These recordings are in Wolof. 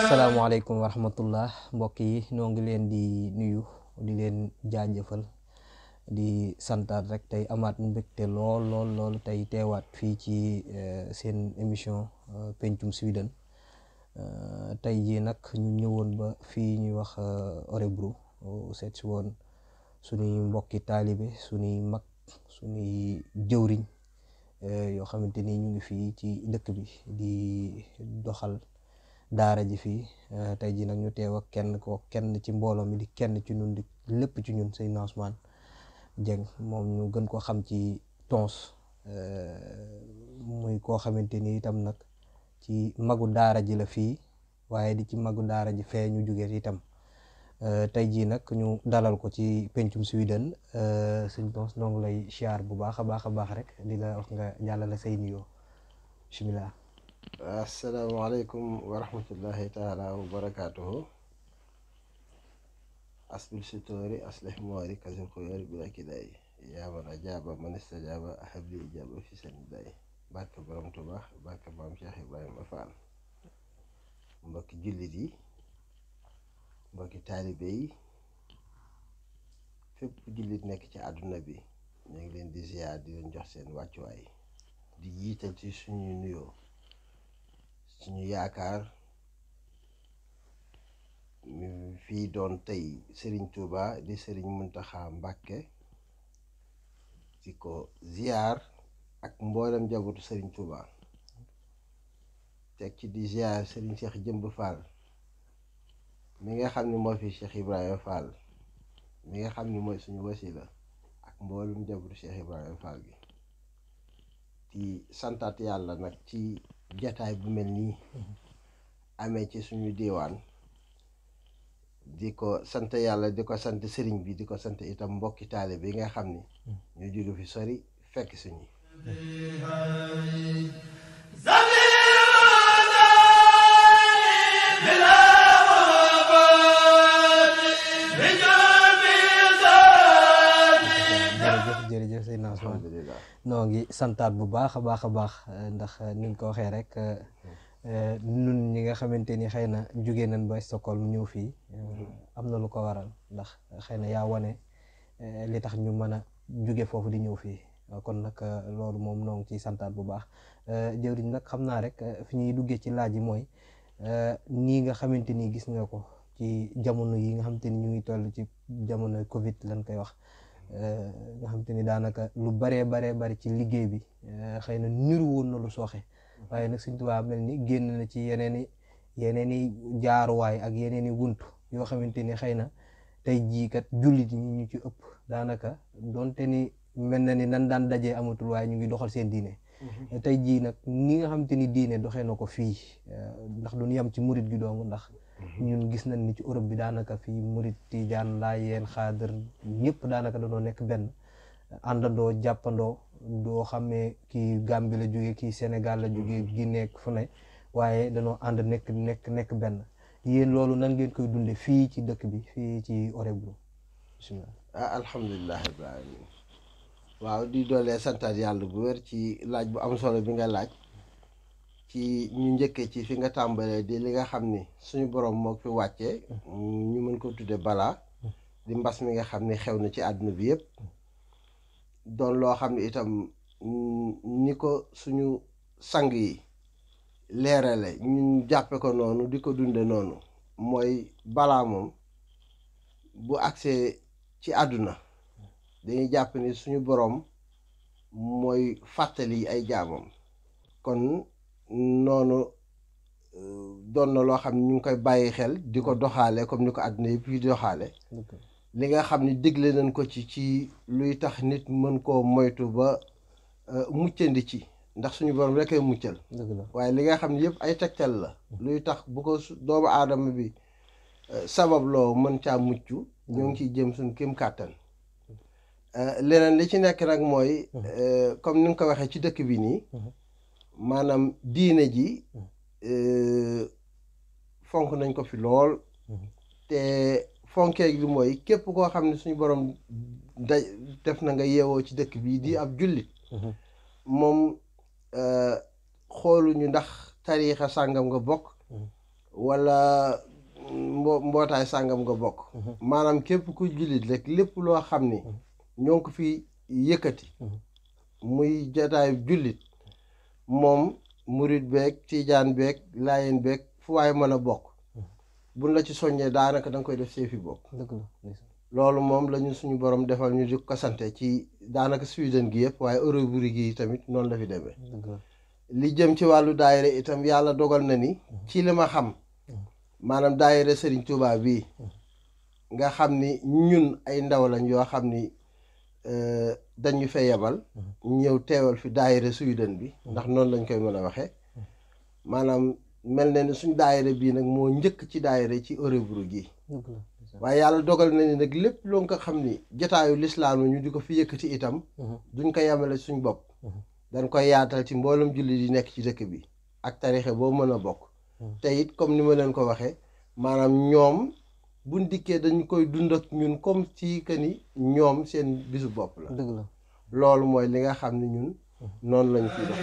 asalaamaaleykum wa rahmatullah mbokk yi noo ngi leen di nuyu di leen jaajëfal di santaat rek tey amaat mbégte lool tey teewaat fii ci seen émission pencum Sweden tey jii nag ñu ñëwoon ba fii ñuy wax Örebro seet si woon suñuy mbokki taalibe suñuy mag suñuy jëwriñ yoo xamante ni ñu ngi fii ci dëkk bi di doxal daara ji fii tey jii nag ñu teew ak kenn ci mbooloo mi di kenn ci ñun di lépp ci ñun Seydina Ousmane Dieng moom ñu gën koo xam ci Tons muy koo xamante ni itam nag ci magu daara ji la fii waaye di ci magu daara ji fee ñu jógee itam tey jii nag ñu dalal ko ci pencum Sweden sëñ Tons noo ngi lay siyaar bu baax a baax rek di la wax nga jàllale say nuyoo bismillah. asalaamaaleykum wa rahmatullahi taala wa barakaatuhu asbil sitori aslih moori kasir xuyoori bila kidaay yaa man ajaaba man istajaaba habli ijaaba fi sanidaay barke borom Tuubaa barke maam Cheikh Ibrahima Fall mbokki jullit yi mbokki taalibe yi fépp jullit nekk ci àdduna bi ñu ngi leen di ziyaar di leen jox seen wàccuwaay di jiital ci suñu nuyoo suñu yaakaar mi fii doon tey Serigne Touba di Serigne Mountakha Mbacké di ko ziar ak mboolem njabootu Serigne Touba teg ci di ziar Serigne Cheikh Jëmb Fall mi nga xam ni moo fi Cheikh Ibrahima Fall mi nga xam ni mooy suñu wasila ak mboolem njabootu Cheikh Ibrahima Fall gi di santaat yàlla nag ci jataay bu mel nii amee ci suñu diwaan di ko sant yàlla di ko sant sëriñ bi di ko sant itam mbokki taale bi nga xam ni ñu jóge fi sori fekk suñu jërëjëf Seydina Ousmane noo ngi santaat bu baax a baax ndax ni nga ko waxee rek ñun ñi nga xamante ni xëy na jóge nañ ba Stockholm ñëw fii am na lu ko waral ndax xëy na yaa wane li tax ñu mën a jóge foofu di ñëw fii kon nag loolu moom noo ngi ciy santaat bu baax jëwriñ nag xam naa rek fi ñuy duggee ci laaj yi mooy nii nga xamante ni gis nga ko ci jamono yi nga xamante ni ñu ngi toll ci jamono Covid lañ koy wax nga xamante ni daanaka lu bari ci liggéey bi xëy na niru woon na lu sooxe waaye nag Sëñ Tuubaa mel ni génn na ci yeneen i jaaruwaay ak yeneen i wuntu yoo xamante ni xëy na tey jii kat jullit ñi ñu ci ëpp daanaka donte ni mel na ni nan daan dajee amatul waaye ñu ngi doxal seen diine tey jii nag ni nga xamante ni diine doxee na ko fii ndax duñu yem ci murit gi dong ndax ñun gis nañ ni ci Europe bi daanaka fii murit Tijaan Laayeen Xaadir ñëpp daanaka dañoo nekk benn àndandoo jàppandoo doo xamee kii Gambie la jógee kii Sénégal la jógee gi nekk fu ne waaye dañoo ànd nekk benn yéen loolu nan ngeen koy dunde fii ci dëkk bi fii ci Örebro bismillah alhamdulilah rabbil alamin waaw di doolee santaat yàlla bu wér ci laaj bu am solo bi nga laaj ci ñu njëkkee ci fi nga tàmbalee di li nga xam ni suñu borom moo fi wàccee ñu mën ko tudde balaa di mbas mi nga xam ni xew na ci àdduna bi yëpp doon loo xam ne itam ni ko suñu sang yi leerale ñun jàppe ko noonu di ko dunde noonu mooy balaa moom bu agsee ci àdduna dañuy jàpp ni suñu boroom mooy fàttali ay jaamam kon noonu doon na loo xam ne ñu ngi koy bàyyi xel di ko doxaale comme ni ko àdduna yëpp yi doxaale li nga xam ne digle nañ ko ci luy tax nit mën koo moytu ba muccandi ci ndax suñu borom rek ay muccal waaye li nga xam ne yëpp ay tegtal la luy tax bu ko doomu aadama bi sabab loo mën caa mucc ñoo ngi ciy jëm suñ kéem kàttan leneen li ci nekk nag mooy comme ni nga ko waxee ci dëkk bi nii maanaam diine ji fonk nañ ko fi lool te fonkee gi mooy képp koo xam ne suñu borom def na nga yeewoo ci dëkk bii di ab jullit moom xooluñu ndax tariixa sàngam nga bokk wala mbootaay sàngam nga bokk maanaam képp ku jullit rek lépp loo xam ni ñoo ngi ko fi yëkkati muy jataayu jullit moom murit beeg tiijaan beeg laayeen beeg fu waaye mën a bokk buñ la ci soññee daanaka da nga koy def seefi bopp loolu moom lañu suñu borom defal ñu di ko sante ci daanaka Sweden gi yëpp waaye Europe gi tamit noonu la fi demee li jëm ci wàllu daayira itam yàlla dogal na ni ci li ma xam maanaam daayira Serigne Touba bii nga xam ni ñun ay ndaw lañ yoo xam ni dañu fee yebal ñëw teewal fi daayira Sweden bi ndax noonu lañ koy mën a waxee maanaam mel na ni suñ daayira bii nag moo njëkk ci daayira ci Örebro gi waaye yàlla dogal na ni nag lépp loo nga xam ni jotaayu lislaam ñu di ko fi yëkkati itam duñ ko yemale suñ bopp dañ koy yaatal ci mboolem jullit yi nekk ci dëkk bi ak tarixe boo mën a bokk te it comme ni ma leen ko waxee maanaam ñoom buñ dikkee dañu koy dund ak ñun comme ci que ni ñoom seen bisu bopp la dëgg la loolu mooy li nga xam ni ñun noonu lañu fi dox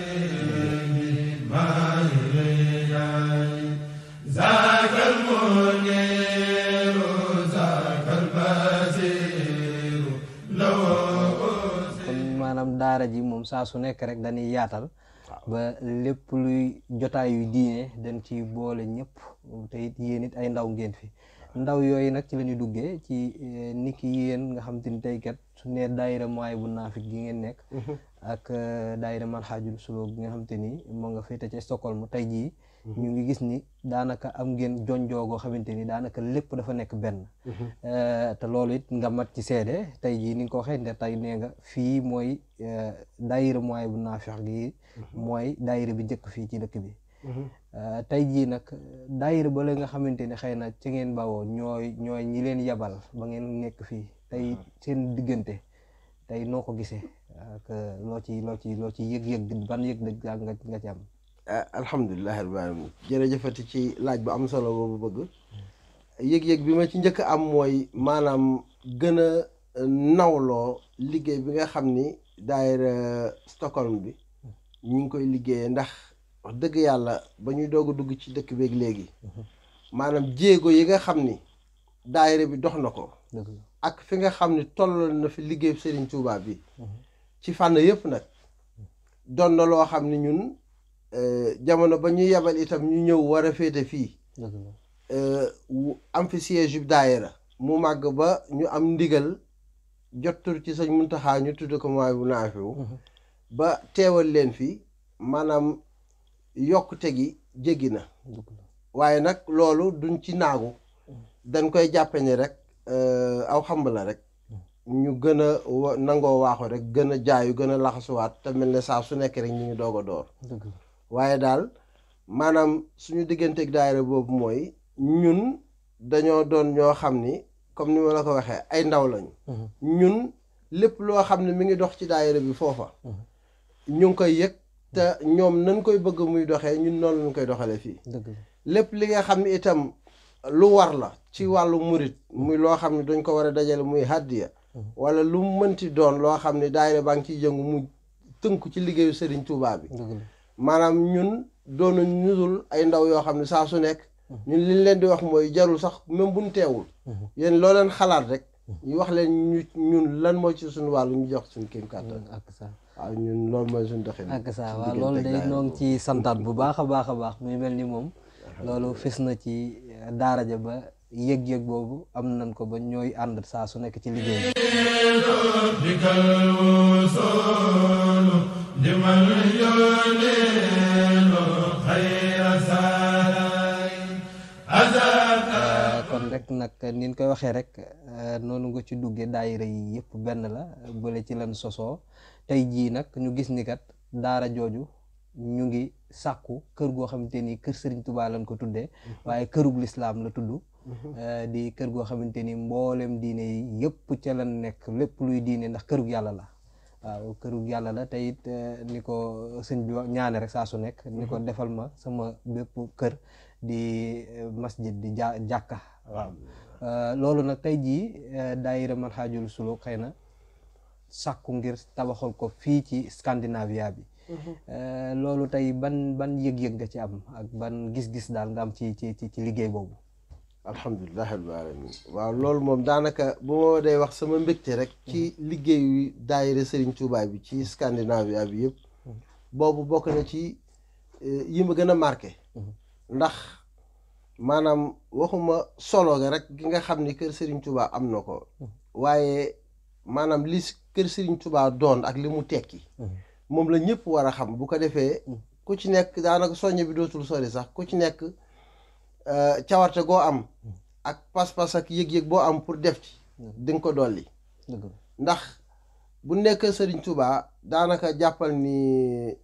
kon maanaam daara ji moom saa su nekk rek dañuy yaatal ba lépp luy jotaay yu diine dañ ci boole ñëpp te it yéen it ay ndaw ngeen fi ndaw yooyu nag ci la ñu duggee ci niki yéen nga xam te ni tey kat su ne daayira Mawahibou Nafih gi ngeen nekk ak daayira Manhajul Suluk gi nga xam te ni moo nga féete ca Stockholm tey jii ñu ngi gis ni daanaka am ngeen jonjoo goo xamante ni daanaka lépp dafa nekk benn te loolu it nga mat ci seede tey jii ni nga ko waxee ne tey nee nga fii mooy daayira Mawahibou Nafih gi mooy daayira bi njëkk fii ci dëkk bi tey jii nag daayira ba la nga xamante ni xëy na ci ngeen bawoo ñooy ñi leen yabal ba ngeen nekk fii tey seen diggante tey noo ko gisee ak loo ci yëg-yëg ban yëg nga ci am alhamdulilah rabbil alamin jërëjëfati ci laaj bu am solo boobu bëgg yëg-yëg bi ma ci njëkk am mooy maanaam gën a nawloo liggéey bi nga xam ni daayira Stockholm bi ñu ngi koy liggéeyee ndax wax dëgg yàlla ba ñuy doog a dugg ci dëkk beeg léegi maanaam jéego yi nga xam ni daayira bi dox na ko ak fi nga xam ni toll na fi liggéey Serigne Touba bi ci fànn yëpp nag doon na loo xam ni ñun jamono ba ñuy yebal itam ñu ñëw war a féete fii am fi siège yu daayira mu màgg ba ñu am ndigal jottur ci Sëñ Muntaxa ñu tudd ko Mawahibou Nafih ba teewal leen fi maanaam yokkute gi jéggi na waaye nag loolu duñ ci naagu dañ koy jàppe ni rek aw xamb la rek ñu gën a nangoo waaxu rek gën a jaayu gën a laxasuwaat te mel ne saa su nekk rek ñu ngi doog a door waaye daal maanaam suñu digganteeg daayira boobu mooy ñun dañoo doon ñoo xam ni comme ni ma la ko waxee ay ndaw lañu ñun lépp loo xam ne mi ngi dox ci daayira bi foofa ñu ngi koy yëg te ñoom nañ koy bëgg muy doxee ñun noonu lañ koy doxalee fii lépp li nga xam ne itam lu war la ci wàllu murit muy loo xam ne dañ ko war a dajale muy hàddiya wala lu mënti doon loo xam ne daayira baa ngi ciy yëngu mu tënku ci liggéeyu Serigne Touba bi maanaam ñun doonu ñudul ay ndaw yoo xam ne saa su nekk ñun liñ leen di wax mooy jarul sax même buñ teewul yéen loo leen xalaat rek ñu wax leen ñun lan moo ci suñu wàllu ñu jox suñu kéem kàttan waaw ñun loolu mooy suñu doxin ak ça waaw loolu day noo ngi ci santaat bu baax a baax muy mel ni moom loolu fes na ci daara ja ba yëg-yëg boobu am nañ ko ba ñooy ànd saa su nekk ci liggéey kon rek nag ni ñu koy waxee rek noonu nga ci duggee daayira yi yëpp benn la bële ci lan sosoo tey jii nag ñu gis ni kat daara jooju ñu ngi sàkku kër goo xamante ni kër Serigne Touba lañ ko tuddee waaye kërug lislaam la tudd di kër goo xamante ni mboolem diine yi yëpp ca lan nekk lépp luy diine ndax kërug yàlla la waaw kërug yàlla la te it ni ko sëñ bi ñaane rek saa su nekk ni ko defal ma sama bépp kër di masjid di jàkka waaw loolu nag tey jii daayira Manhajul Suluk xëy na sàkku ngir tabaxal ko fii ci Scandinavia bi loolu tey ban yëg-yëg nga ci am ak ban gis-gis daal nga am ci liggéey boobu. alhamdulilah rabbil alamin waaw loolu moom daanaka bu ma day wax sama mbégte rek ci liggéeyu daayira Serigne Touba bi ci Scandinavia bi yëpp boobu bokk na ci yi ma gën a marqué ndax maanaam waxuma solo ga rek gi nga xam ni kër Serigne Touba am na ko waaye maanaam li kër Serigne Touba doon ak li mu tekki moom la ñëpp war a xam bu ko defee ku ci nekk daanaka soññe bi dootul sori sax ku ci nekk cawarte goo am ak pas-pas ak yëg-yëg boo am pour def ci di nga ko dolli ndax bu nekk Serigne Touba daanaka jàppal ni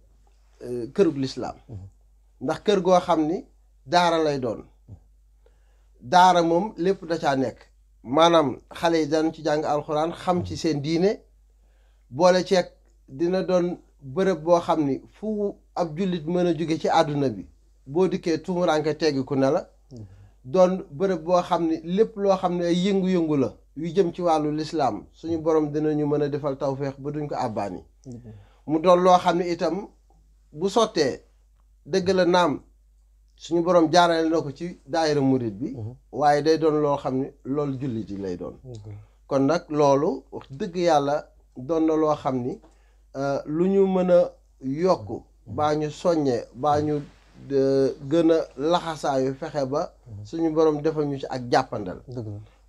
kërug lislaam ndax kër goo xam ni daara lay doon daara moom lépp da caa nekk maanaam xale yi dañ ci jàng alxuraan xam ci seen diine boole ceeg dina doon bërëb boo xam ni fu ab jullit mën a jóge ci àdduna bi boo dikkee tumuranke teggiku ne la doon bërëb boo xam ni lépp loo xam ne ay yëngu-yëngu la yu jëm ci wàllu lislaam suñu borom dinañu mën a defal tawféex ba duñ ko àbbaani mu doon loo xam ne itam bu sottee dëgg la naam suñu borom jaarale na ko ci daayira murit bi waaye day doon loo xam ne loolu jullit yi lay doon kon nag loolu wax dëgg yàlla doon na loo xam ni lu ñu mën a yokk baa ñu soññee baa ñu gën a laxasaayu fexe ba suñu borom defal ñu ci ak jàppandal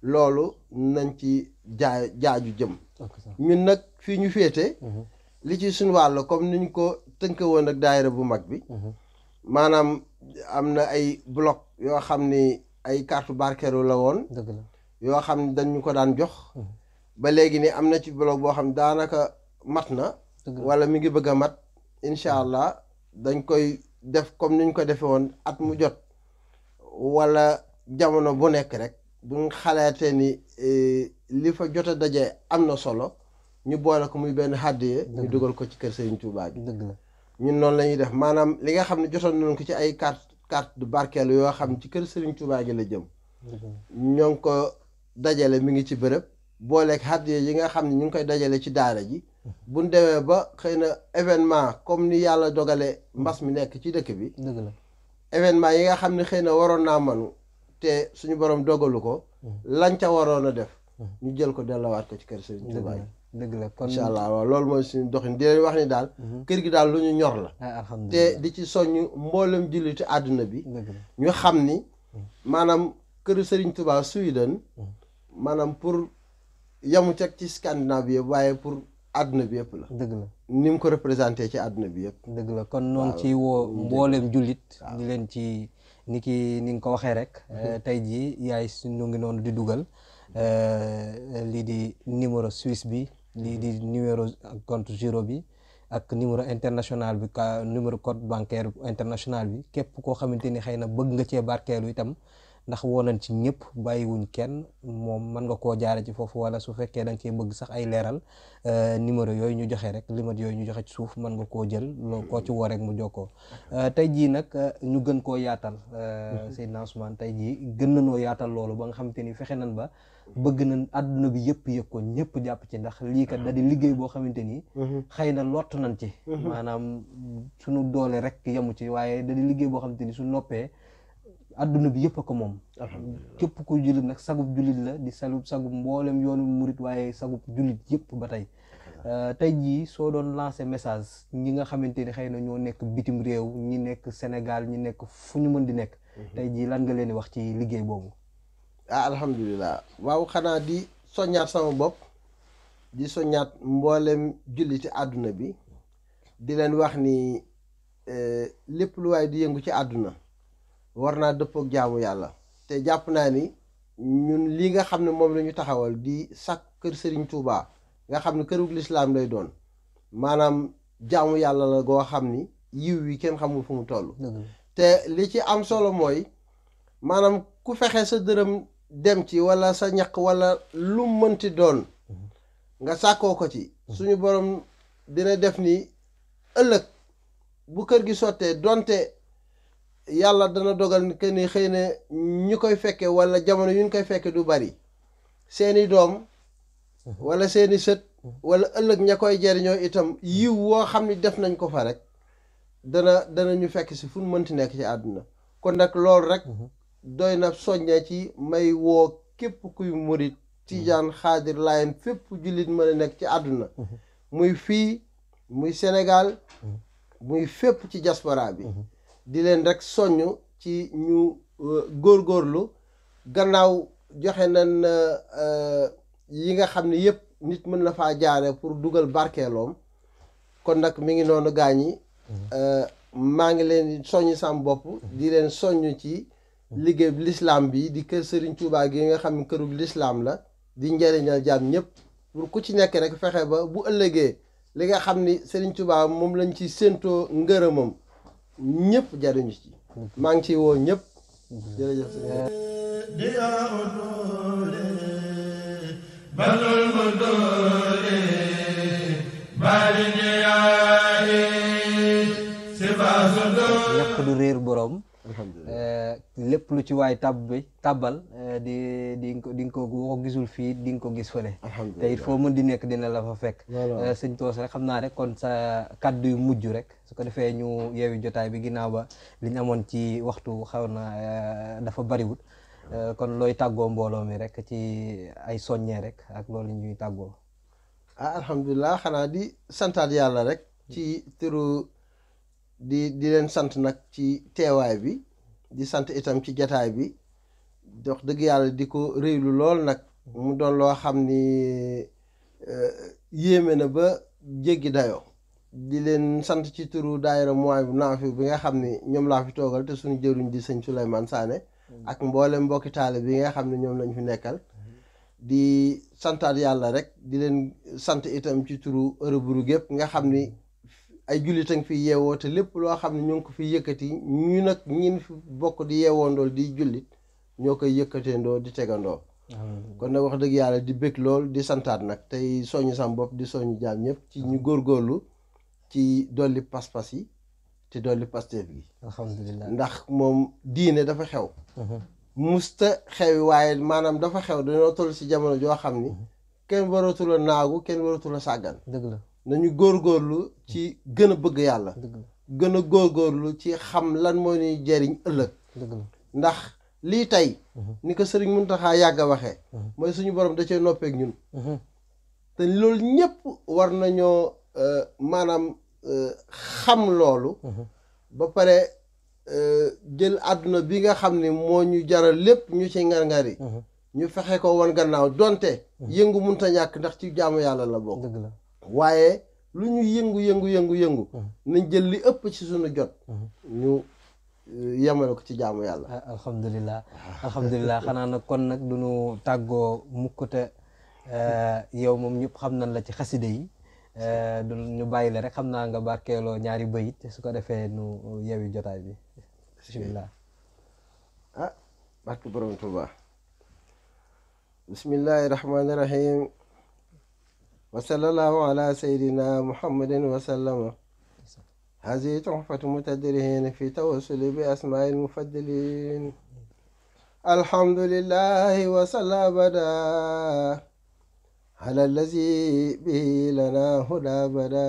loolu nañ ci jaaju jëm ñun nag fii ñu féete li ci suñu wàll comme niñ ko tënk woon ak daayira bu mag bi maanaam am na ay bloc yoo xam ni ay carte barkeelu la woon yoo xam ni dañu ko daan jox ba léegi ni am na ci bloc boo xam daanaka mat na wala mi ngi bëgg a mat incha allah dañ koy def comme niñ ko defee woon at mu jot wala jamono bu nekk rek buñ xalaatee ni li fa jot a daje am na solo ñu boole ko muy benn hàddiye ñu dugal ko ci kër Serigne Touba gi ñun noonu la ñuy def maanaam li nga xam ne jotoon nañ ko ci ay carte de barkeelu yoo xam ci kër Serigne Touba gi la jëm ñoo ngi ko dajale mi ngi ci bërëb booleeg hàddiye yi nga xam ne ñu ngi koy dajale ci daara ji buñ demee ba xëy na événement comme ni yàlla dogale mbas mi nekk ci dëkk bi événement yi nga xam ne xëy na waroon naa manu te suñu borom dogalu ko lañ ca waroon a def ñu jël ko dellowaat ko ci kër Serigne Touba yi dëgg la kon incha allah waaw loolu mooy suñu doxin di leen wax ni daal kër gi daal lu ñu ñor la te di ci soññ mboolem julliti àdduna bi ñu xam ni maanaam këru Serigne Touba Sweden maanaam pour yamu teg ci Scandinavie bi waaye pour àdduna bi yëpp la dëgg la ni mu ko représenté ci àdduna bi yëpp dëgg la kon noonu ci woo mbooleem jullit di leen ci ni nga ko waxee rek tey jii yaay ñu ngi noonu di dugal lii di numéro suisse bi lii di numéro compte giro bi ak numéro international bi numéro code bancaire international bi képp koo xamante ni xëy na bëgg nga cee barkeelu itam ndax woonañ ci ñëpp bàyyiwuñ kenn moom mën nga koo jaare ci foofu wala su fekkee da nga cee bëgg sax ay leeral numéro yooyu ñu joxe rek limat yooyu ñu joxe ci suuf mën nga koo jël loo koo ci woo rek mu jokkoo tey jii nag ñu gën koo yaatal Seydina Ousmane tey jii gën nañoo yaatal loolu ba nga xamante ni fexe nañ ba bëgg nañ àdduna bi yëpp yëg ko ñëpp jàpp ci ndax lii kat da di liggéey boo xamante ni xëy na lott nañ ci maanaam suñu doole rek yemu ci waaye da di liggéey boo xamante ni su noppee adduna bi yëpp a ko moom képp ku jullit nag sagub jullit la di sagub mboolem yoonu murit waaye sagub jullit yëpp ba tey tey jii soo doon lancé message ñi nga xamante ni xëy na ñoo nekk bitim réew ñi nekk Sénégal ñi nekk fu ñu mën di nekk tey jii lan nga leen di wax ci liggéey boobu alhamdulilah waaw xanaa di soññaat sama bopp di soññaat mboolem julliti àdduna bi di leen wax ni lépp lu waaye di yëngu ci àdduna war naa dëppook jaamu yàlla te jàpp naa ni ñun lii nga xam ne moom la ñu taxawal di sakk kër Serigne Touba nga xam ne kërug lislaam lay doon maanaam jaamu yàlla la goo xam ni yiw wi kenn xamul fu mu toll te li ci am solo mooy maanaam ku fexe sa dërëm dem ci wala sa ñaq wala lu mënti doon nga sàkkoo ko ci suñu borom dina def ni ëllëg bu kër gi sottee donte yàlla dana dogal que ni xëy na ñu koy fekke wala jamono yu ñu koy fekke du bari seeni doom wala seeni sët wala ëllëg ña koy jariñoo itam yiw woo xam ni def nañ ko fa rek dana ñu fekk si fu mu mënti nekk ci àdduna kon nag loolu rek doy na soññee ci may woo képp kuy murit tijaan xaadir laayeen fépp jullit mën a nekk ci àdduna muy fii muy Sénégal muy fépp ci diaspora bi di leen rek soññ ci ñu góorgóorlu gannaaw joxe nañ yi nga xam ne yëpp nit mën na faa jaare pour dugal barkeeloom kon nag mi ngi noonu gaañi maa ngi leen soññ sam bopp di leen soññ ci liggéey bi lislaam bi di kër Serigne Touba gi nga xam ne kërub lislaam la di njëriñal jaam ñëpp pour ku ci nekk rek fexe ba bu ëllëgee li nga xam ni Serigne Touba moom lañ ci séentoo ngërëmam ñëpp jariñu ci maa ngi ciy woo ñëpp jërëjëf ñàkk du réer boroom lépp lu ci waay tàbbal di nga ko boo ko gisul fii di nga ko gis fële te it foo mën di nekk dina la fa fekk sëñ Toos rek xam naa rek kon sa kàddu yu mujj rek su ko defee ñu yeewi jotaay bi ginnaaw ba li ñu amoon ci waxtu xaw na dafa bariwut kon looy tàggoo mbooloo mi rek ci ay soññee rek ak loolu ñuy tàggoo alhamdulilah xanaa di santaat yàlla rek ci turu di leen sant nag ci teewaay bi di sant itam ci jataay bi dox dëgg yàlla di ko réylu lool nag mu doon loo xam ni yéeme na ba jéggi dayoo di leen sant ci turu daayira Mawahibou Nafih bi nga xam ni ñoom laa fi toogal te suñu jëruñ di sëñ Souleymane Sané ak mboolem mbokki taale bi nga xam ne ñoom lañ fi nekkal di santaat yàlla rek di leen sant itam ci turu Euroburu gépp nga xam ni ay jullit a ngi fi yeewoo te lépp loo xam ne ñoo ngi ko fi yëkkati ñu nag ñin fi bokk di yeewoondoo di jullit ñoo koy yëkkateendoo di tegandoo kon nag wax dëgg yàlla di bëgg lool di santaat nag tey soñu sam bopp di soñu jaam ñëpp ci ñu góorgóorlu ci dolli pas-pas yi te dolli pasteef gi alhamdulilah ndax moom diine dafa xew musta xewi waaye maanaam dafa xew dañoo toll si jamono joo xam ni kenn waratul a naagu kenn waratul a sàggan dëgg la nañu góorgóorlu ci gën a bëgg yàlla gën a góorgóorlu ci xam lan moo ñuy jariñ ëllëg ndax lii tey ni ko Sëriñ Muntaxa yàgg a waxee mooy suñu borom da cee noppeek ñun te loolu ñëpp war nañoo maanaam xam loolu ba pare jël àdduna bi nga xam ne moo ñu jaral lépp ñu ci ngar-ngari ñu fexe ko woon gannaaw donte yëngu munta ñàkk ndax ci jaamu yàlla la bokk waaye lu ñu yëngu nañ jël li ëpp ci suñu jot ñu yemale ko ci jaamu yàlla alhamdulilah xanaa nag kon nag du ñu tàggoo mukkute yow moom ñëpp xam nañ la ci xaside yi du ñu bàyyi la rek xam naa nga barkeeloo ñaari bayit su ko defee nu yewi jotaay bi bismillah barke borom Tuuba bismillahi rahmaani rahim wa sallallahu ala sayyidina muhammadin wa sallama hazihi tuhfatu mutadrihin fi tawassuli bi asmaa'il mufaddalin alhamdulillahi wa salla bada ala allazi bihi lana huda bada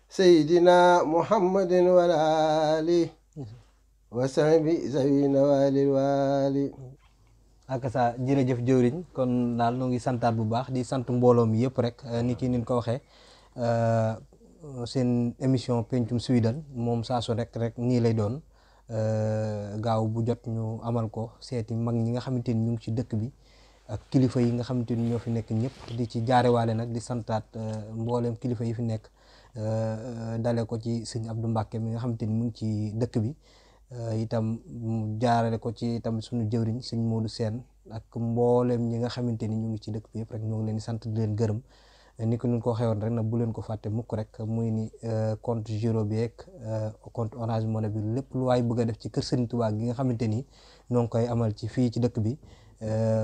sayyidina muhammadin wa ali wa sahbi zawina walil wali ak sa jërëjëf jëwriñ kon daal noo ngi santaat bu baax di sant mbooloo mi yëpp rek ni ki nin ko waxee seen émission pencum Sweden moom saa su rek nii lay doon gaaw bu jot ñu amal ko seeti mag ñi nga xamante ni ñu ngi ci dëkk bi ak kilifa yi nga xamante ni ñoo fi nekk ñëpp di ci jaarewaale nag di santaat mbooleem kilifa yi fi nekk dale ko ci sëñ Abdou Mbacke mi nga xamante ni mu ngi ci dëkk bi itam mu jaarale ko ci itam suñu jëwriñ sëñ Modou Sène ak mbooleem ñi nga xamante ni ñu ngi ci dëkk bi yëpp rek ñoo ngi leen di sant di leen gërëm ni ko nun ko xewoon rek nag bu leen ko fàtte mukk rek muy ni compte Giro bi ak compte Orange Money bi lépp lu waay bëgg a def ci kër Serigne Touba gi nga xamante ni noo ngi koy amal ci fii ci dëkk bi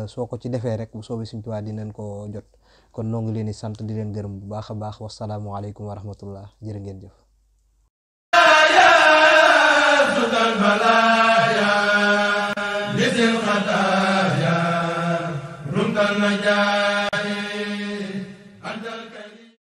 soo ko ci defee rek bu soobee Serigne Touba dinañ ko jot kon noo ngi leen di sant di leen gërëm bu baax a baax wasalaamualeykum wa rahmatullah jërë ngeen jëf البلايا لذي الخطايا رمت النجاة